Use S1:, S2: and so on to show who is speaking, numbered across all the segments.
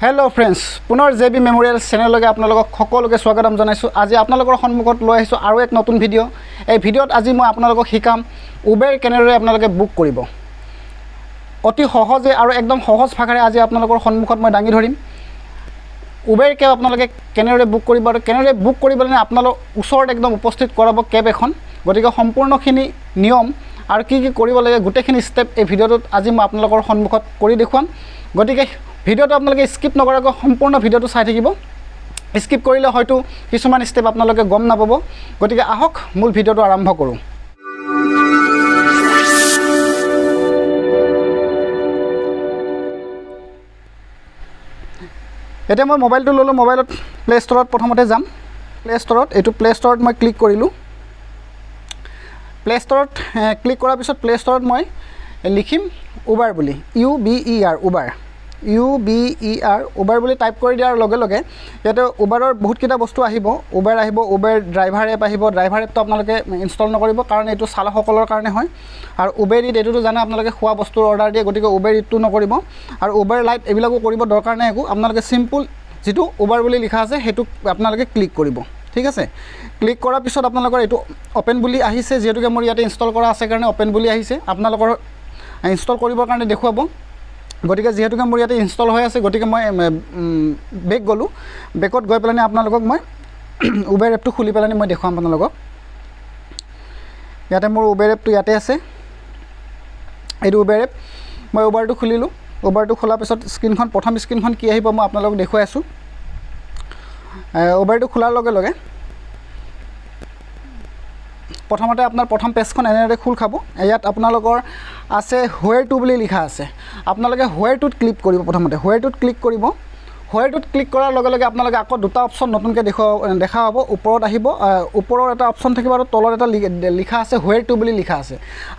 S1: Hello' friends, পুনৰ J B memorial চেনেললৈকে আপোনালোকক সকলোকে স্বাগতম জনাইছোঁ। আজি আপোনালোকৰ সন্মুখত লৈ আহিছোঁ আৰু এক নতুন ভিডিঅ'। এই ভিডিঅ'ত আজি মই আপোনালোকক শিকাম উবেৰ কেনেদৰে আপোনালোকে বুক কৰিব। অতি সহজে আৰু একদম সহজ ভাষাৰে আজি আপোনালোকৰ সন্মুখত মই দাঙি ধৰিম উবেৰ কেব আপোনালোকে কেনেদৰে বুক কৰিব আৰু কেনেদৰে বুক কৰি পেলাই আপোনালোক ওচৰত একদম উপস্থিত কৰাব কেব এখন। গতিকে সম্পূৰ্ণখিনি নিয়ম আৰু কি কি কৰিব লাগে গোটেইখিনি ষ্টেপ এই ভিডিঅ'টোত আজি মই আপোনালোকৰ সন্মুখত কৰি দেখুৱাম। গতিকে ভিডিঅ'টো আপোনালোকে স্কিপ নকৰাকৈ সম্পূৰ্ণ ভিডিঅ'টো চাই থাকিব। স্কিপ কৰিলে হয়তো কিছুমান ষ্টেপ আপোনালোকে গম নাপাব। গতিকে আহক মূল ভিডিঅ'টো আৰম্ভ কৰোঁ। এতিয়া মই মোবাইলটো ল'লোঁ। মোবাইলত প্লে' ষ্ট'ৰত প্ৰথমতে যাম। প্লে' ষ্ট'ৰত, এইটো প্লে' ষ্ট'ৰত মই ক্লিক কৰিলোঁ। প্লে' ষ্ট'ৰত ক্লিক কৰাৰ পিছত প্লে' ষ্ট'ৰত মই লিখিম উবাৰ বুলি, U B E R, Uber, U B E R, Uber বুলি টাইপ কৰি দিয়াৰ লগে লগে ইয়াতে উবাৰৰ বহুতকেইটা বস্তু আহিব। উবাৰ আহিব, উবেৰ ড্ৰাইভাৰ এপ আহিব। ড্ৰাইভাৰ এপটো আপোনালোকে ইনষ্টল নকৰিব, কাৰণ এইটো চালকসকলৰ কাৰণে হয়। আৰু উবেৰ it, এইটোতো জানে আপোনালোকে খোৱা বস্তুৰ অৰ্ডাৰ দিয়ে, গতিকে উবেৰ ইটটো নকৰিব। আৰু উবেৰ লাইট এইবিলাকো কৰিব দৰকাৰ নাই একো। আপোনালোকে চিম্পুল যিটো উবাৰ বুলি লিখা আছে সেইটো আপোনালোকে ক্লিক কৰিব, ঠিক আছে। ক্লিক কৰাৰ পিছত আপোনালোকৰ এইটো অ'পেন বুলি আহিছে। যিহেতুকে মোৰ ইয়াতে ইনষ্টল কৰা আছে কাৰণে অ'পেন বুলি আহিছে। আপোনালোকৰ ইনষ্টল কৰিবৰ কাৰণে দেখুৱাব। গতিকে যিহেতুকে মোৰ ইয়াতে ইনষ্টল হৈ আছে, গতিকে মই বেক গ'লোঁ। বেকত গৈ পেলাই আপোনালোকক মই উবেৰ এপটো খুলি পেলাই মই দেখুৱাম আপোনালোকক। ইয়াতে মোৰ উবেৰ এপটো ইয়াতে আছে, এইটো উবেৰ এপ। মই উবাৰটো খুলিলোঁ। উবাৰটো খোলাৰ পিছত স্ক্ৰীণখন, প্ৰথম স্ক্ৰীণখন কি আহিব মই আপোনালোকক দেখুৱাই আছোঁ। উবাৰটো খোলাৰ লগে লগে প্ৰথমতে আপোনাৰ প্ৰথম পেজখন এনেদৰে খোল খাব। ইয়াত আপোনালোকৰ আছে হুৱেৰ টু বুলি লিখা আছে। আপোনালোকে হুৱেৰ টুত ক্লিক কৰিব। প্ৰথমতে হুৱেৰ টুত ক্লিক কৰিব। হুৱেৰ টুত ক্লিক কৰাৰ লগে লগে আপোনালোকে আকৌ দুটা অপশ্যন নতুনকৈ দেখা হ'ব। ওপৰত আহিব, ওপৰৰ এটা অপশ্যন থাকিব আৰু তলত এটা লিখা আছে হুৱেৰ টু বুলি লিখা আছে।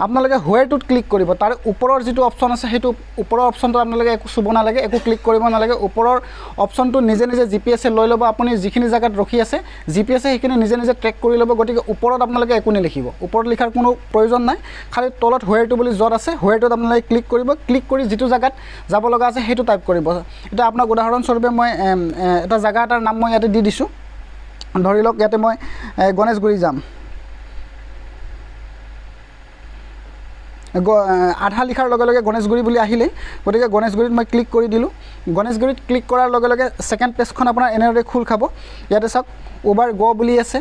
S1: আপোনালোকে হুৱেৰ টুত ক্লিক কৰিব। তাৰ ওপৰৰ যিটো অপশ্যন আছে সেইটো ওপৰৰ অপশ্যনটো আপোনালোকে একো চুব নালাগে, একো ক্লিক কৰিব নালাগে। ওপৰৰ অপশ্যনটো নিজে নিজে জি পি এছে লৈ ল'ব। আপুনি যিখিনি জেগাত ৰখি আছে জি পি এছে সেইখিনি নিজে নিজে ট্ৰেক কৰি ল'ব। গতিকে ওপৰত আপোনালোকে একো নিলিখিব, ওপৰত লিখাৰ কোনো প্ৰয়োজন নাই। খালি তলত হুৱেৰ টু বুলি য'ত আছে হুৱেৰ টুত আপোনালোকে ক্লিক কৰিব। ক্লিক কৰি যিটো জেগাত যাব লগা আছে সেইটো টাইপ কৰিব। এতিয়া আপোনাক উদাহৰণস্বৰূপে মই এটা জেগা এটাৰ নাম মই ইয়াতে দি দিছোঁ। ধৰি লওক ইয়াতে মই গণেশগুৰি যাম। আধা লিখাৰ লগে লগে গণেশগুৰি বুলি আহিলেই, গতিকে গণেশগুৰিত মই ক্লিক কৰি দিলোঁ। গণেশগুৰিত ক্লিক কৰাৰ লগে লগে ছেকেণ্ড পেজখন আপোনাৰ এনেদৰে খোল খাব। ইয়াতে চাওক উবাৰ গ' বুলি আছে,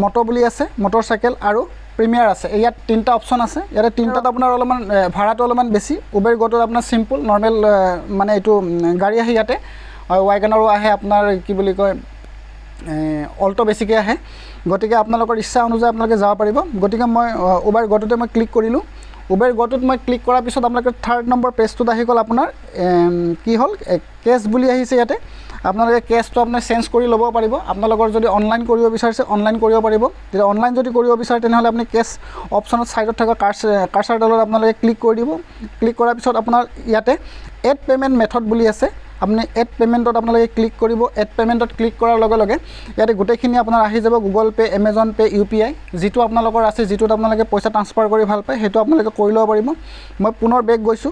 S1: মটৰ বুলি আছে, মটৰ চাইকেল আৰু প্ৰিমিয়াৰ আছে। ইয়াত তিনিটা অপশ্যন আছে। ইয়াতে তিনিটাত আপোনাৰ অলপমান ভাড়াটো অলপমান বেছি। উবেৰ গ'টোত আপোনাৰ চিম্পুল নৰ্মেল, মানে এইটো গাড়ী আহে ইয়াতে, ৱাইগানাৰো আহে, আপোনাৰ কি বুলি কয় অল্ট' বেছিকৈ আহে। গতিকে আপোনালোকৰ ইচ্ছা অনুযায়ী আপোনালোকে যাব পাৰিব। গতিকে মই উবেৰ গ'টোতে মই ক্লিক কৰিলোঁ। উবেৰ গ'টোত মই ক্লিক কৰাৰ পিছত আপোনালোকে থাৰ্ড নম্বৰ পেজটোত আহি গ'ল আপোনাৰ কি হ'ল, কেছ বুলি আহিছে। ইয়াতে আপোনালোকে কেছটো আপোনাৰ চেঞ্জ কৰি ল'ব পাৰিব। আপোনালোকৰ যদি অনলাইন কৰিব বিচাৰিছে অনলাইন কৰিব পাৰিব। তেতিয়া অনলাইন যদি কৰিব বিচাৰে তেনেহ'লে আপুনি কেছ অপশ্যনত ছাইডত থকা কাৰ্চাৰডালত আপোনালোকে ক্লিক কৰি দিব। ক্লিক কৰাৰ পিছত আপোনাৰ ইয়াতে এড পে'মেণ্ট মেথড বুলি আছে। আপুনি এড পে'মেণ্টত আপোনালোকে ক্লিক কৰিব। এড পে'মেণ্টত ক্লিক কৰাৰ লগে লগে ইয়াতে গোটেইখিনি আপোনাৰ আহি যাব। Google Pay, Amazon Pay, U P I যিটো আপোনালোকৰ আছে, যিটোত আপোনালোকে পইচা ট্ৰান্সফাৰ কৰি ভাল পায় সেইটো আপোনালোকে কৰি ল'ব পাৰিব। মই পুনৰ বেক গৈছোঁ।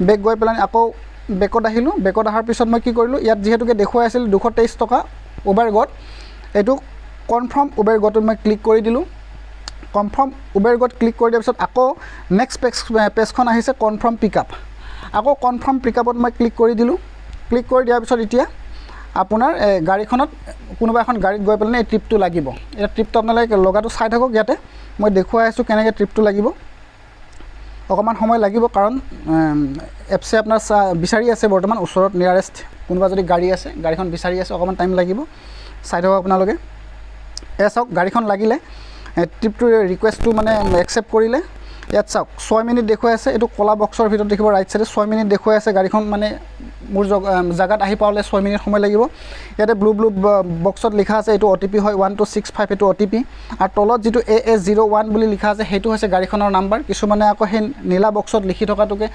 S1: বেক গৈ পেলাই আকৌ বেকত আহিলোঁ। বেকত অহাৰ পিছত মই কি কৰিলোঁ, ইয়াত যিহেতুকে দেখুৱাই আছিল 223 টকা উবেৰ গ'ত, এইটো কনফাৰ্ম উবেৰ গ'টোত মই ক্লিক কৰি দিলোঁ। কনফাৰ্ম উবেৰ গ'ত ক্লিক কৰি দিয়াৰ পিছত আকৌ নেক্সট পেজখন আহিছে কনফাৰ্ম পিক আপ। আকৌ কনফাৰ্ম পিক আপত মই ক্লিক কৰি দিলোঁ। ক্লিক কৰি দিয়াৰ পিছত এতিয়া আপোনাৰ গাড়ীখনত কোনোবা এখন গাড়ীত গৈ পেলাই এই ট্ৰিপটো লাগিব। এতিয়া ট্ৰিপটো আপোনালোকে লগাটো চাই থাকক। ইয়াতে মই দেখুৱাই আছোঁ কেনেকৈ ট্ৰিপটো লাগিব। অকণমান সময় লাগিব, কাৰণ এপছে আপোনাৰ বিচাৰি আছে বৰ্তমান ওচৰত নিয়াৰেষ্ট কোনোবা যদি গাড়ী আছে গাড়ীখন বিচাৰি আছে, অকণমান টাইম লাগিব। চাই থাকক আপোনালোকে। এয়া চাওক গাড়ীখন লাগিলে, ট্ৰিপটো ৰিকুৱেষ্টটো মানে একচেপ্ট কৰিলে। ইয়াত চাওক 6 মিনিট দেখুৱাই আছে। এইটো ক'লা বক্সৰ ভিতৰত দেখিব ৰাইট চাইডে 6 মিনিট দেখুৱাই আছে। গাড়ীখন মানে মোৰ জেগাত আহি পাবলৈ 6 মিনিট সময় লাগিব। ইয়াতে ব্লু ব্লু বক্সত লিখা আছে এইটো অ' টি পি হয় 1265, এইটো অ' টি পি। আৰু তলত যিটো AS01 বুলি লিখা আছে সেইটো হৈছে গাড়ীখনৰ নাম্বাৰ। কিছুমানে আকৌ সেই নীলা বক্সত লিখি থকাটোকে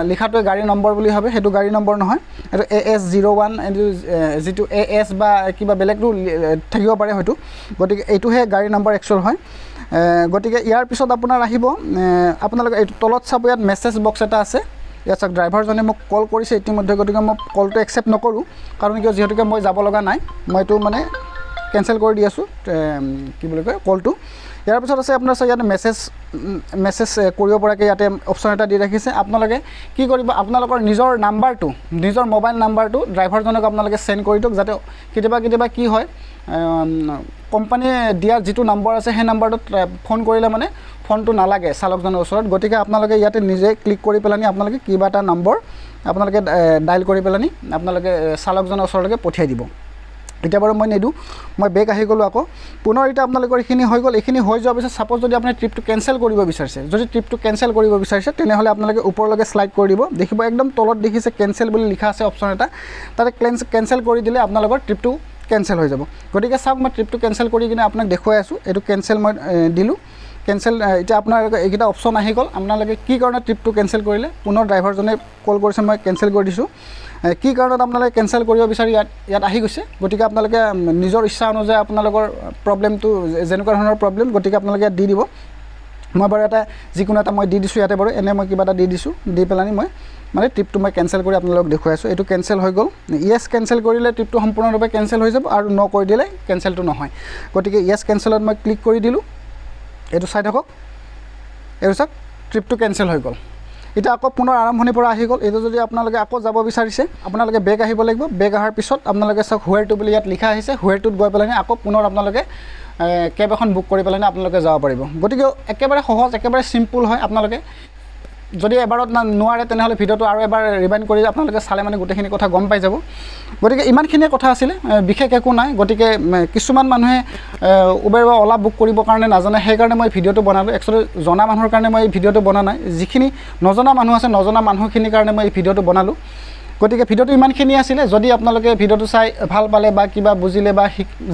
S1: লিখাটোৱে গাড়ী নম্বৰ বুলি ভাবে, সেইটো গাড়ী নম্বৰ নহয়। এইটো AS01, এইটো যিটো AS বা কিবা বেলেগটো থাকিব পাৰে হয়তো। গতিকে এইটোহে গাড়ী নম্বৰ একচুৱেল হয়। গতিকে ইয়াৰ পিছত আপোনাৰ আহিব, আপোনালোকে এইটো তলত চাব ইয়াত মেছেজ বক্স এটা আছে। ইয়াত চাওক, ড্ৰাইভাৰজনে মোক কল কৰিছে ইতিমধ্যে, গতিকে মই কলটো একচেপ্ট নকৰোঁ, কাৰণ কিয়, যিহেতুকে মই যাব লগা নাই, মই এইটো মানে কেঞ্চেল কৰি দি আছোঁ, কি বুলি কয়, কলটো। ইয়াৰ পিছত আছে আপোনাৰ চাওক, ইয়াতে মেছেজ কৰিব পৰাকৈ ইয়াতে অপশ্যন এটা দি ৰাখিছে। আপোনালোকে কি কৰিব, আপোনালোকৰ নিজৰ নাম্বাৰটো, নিজৰ মোবাইল নাম্বাৰটো ড্ৰাইভাৰজনক আপোনালোকে চেণ্ড কৰি দিয়ক, যাতে কেতিয়াবা কেতিয়াবা কি হয়, কোম্পানীয়ে দিয়া যিটো নম্বৰ আছে সেই নাম্বাৰটোত ফোন কৰিলে মানে ফোনটো নালাগে চালকজনৰ ওচৰত। গতিকে আপোনালোকে ইয়াতে নিজে ক্লিক কৰি পেলানি আপোনালোকে কিবা এটা নম্বৰ আপোনালোকে ডাইল কৰি পেলানি আপোনালোকে চালকজনৰ ওচৰলৈকে পঠিয়াই দিব। এতিয়া বাৰু মই নিদিওঁ, মই বেক আহি গ'লোঁ আকৌ পুনৰ। এতিয়া আপোনালোকৰ এইখিনি হৈ গ'ল। এইখিনি হৈ যোৱাৰ পিছত ছাপ'জ যদি আপুনি ট্ৰিপটো কেঞ্চেল কৰিব বিচাৰিছে, যদি ট্ৰিপটো কেঞ্চেল কৰিব বিচাৰিছে, তেনেহ'লে আপোনালোকে ওপৰলৈকে শ্লাইড কৰি দিব। দেখিব একদম তলত দেখিছে কেঞ্চেল বুলি লিখা আছে অপশ্যন এটা, তাতে কেঞ্চেল কৰি দিলে আপোনালোকৰ ট্ৰিপটো কেঞ্চেল হৈ যাব। গতিকে চাওক, মই ট্ৰিপটো কেঞ্চেল কৰি কিনে আপোনাক দেখুৱাই আছোঁ। এইটো কেঞ্চেল মই দিলোঁ, কেঞ্চেল। এতিয়া আপোনালোকে এইকেইটা অপশ্যন আহি গ'ল। আপোনালোকে কি কাৰণত ট্ৰিপটো কেঞ্চেল কৰিলে, পুনৰ ড্ৰাইভাৰজনে কল কৰিছে, মই কেঞ্চেল কৰি দিছোঁ। কি কাৰণত আপোনালোকে কেঞ্চেল কৰিব বিচাৰি ইয়াত আহি গৈছে। গতিকে আপোনালোকে নিজৰ ইচ্ছা অনুযায়ী আপোনালোকৰ প্ৰব্লেমটো, যেনেকুৱা ধৰণৰ প্ৰব্লেম, গতিকে আপোনালোকে ইয়াত দি দিব। মই বাৰু এটা যিকোনো এটা মই দি দিছোঁ ইয়াতে বাৰু, এনেই মই কিবা এটা দি দিছোঁ, দি পেলানি মই মানে ট্ৰিপটো মই কেঞ্চেল কৰি আপোনালোকক দেখুৱাই আছোঁ। এইটো কেঞ্চেল হৈ গ'ল। য়েছ কেঞ্চেল কৰিলে ট্ৰিপটো সম্পূৰ্ণৰূপে কেঞ্চেল হৈ যাব, আৰু ন কৰি দিলে কেঞ্চেলটো নহয়। গতিকে য়েছ কেঞ্চেলত মই ক্লিক কৰি দিলোঁ। এইটো চাই থাকক, এইটো চাওক, ট্ৰিপটো কেঞ্চেল হৈ গ'ল। এতিয়া আকৌ পুনৰ আৰম্ভণিৰ পৰা আহি গ'ল। এইটো যদি আপোনালোকে আকৌ যাব বিচাৰিছে, আপোনালোকে বেক আহিব লাগিব। বেক অহাৰ পিছত আপোনালোকে চাওক, হুৱেৰটো বুলি ইয়াত লিখা আহিছে। হুৱেৰটোত গৈ পেলাই আকৌ পুনৰ আপোনালোকে কেব এখন বুক কৰি পেলাই আপোনালোকে যাব পাৰিব। গতিকে একেবাৰে সহজ, একেবাৰে চিম্পুল হয়। আপোনালোকে যদি এবাৰত নোৱাৰে, তেনেহ'লে ভিডিঅ'টো আৰু এবাৰ ৰিমাইণ্ড কৰি আপোনালোকে চালে মানে গোটেইখিনি কথা গম পাই যাব। গতিকে ইমানখিনিয়ে কথা আছিলে, বিশেষ একো নাই। গতিকে কিছুমান মানুহে উবেৰ বা অ'লা বুক কৰিবৰ কাৰণে নাজানে, সেইকাৰণে মই ভিডিঅ'টো বনালোঁ। একচুৱেলি জনা মানুহৰ কাৰণে মই এই ভিডিঅ'টো বনা নাই, যিখিনি নজনা মানুহ আছে, নজনা মানুহখিনিৰ কাৰণে মই এই ভিডিঅ'টো বনালোঁ। গতিকে ভিডিঅ'টো ইমানখিনি আছিলে। যদি আপোনালোকে ভিডিঅ'টো চাই ভাল পালে বা কিবা বুজিলে বা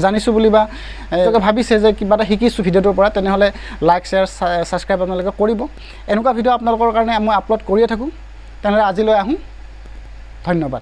S1: জানিছোঁ বুলি বা তেওঁলোকে ভাবিছে যে কিবা এটা শিকিছোঁ ভিডিঅ'টোৰ পৰা, তেনেহ'লে লাইক, শ্বেয়াৰ, ছাবস্ক্ৰাইব আপোনালোকে কৰিব। এনেকুৱা ভিডিঅ' আপোনালোকৰ কাৰণে মই আপলোড কৰিয়ে থাকোঁ। তেনেহ'লে আজিলৈ আহোঁ, ধন্যবাদ।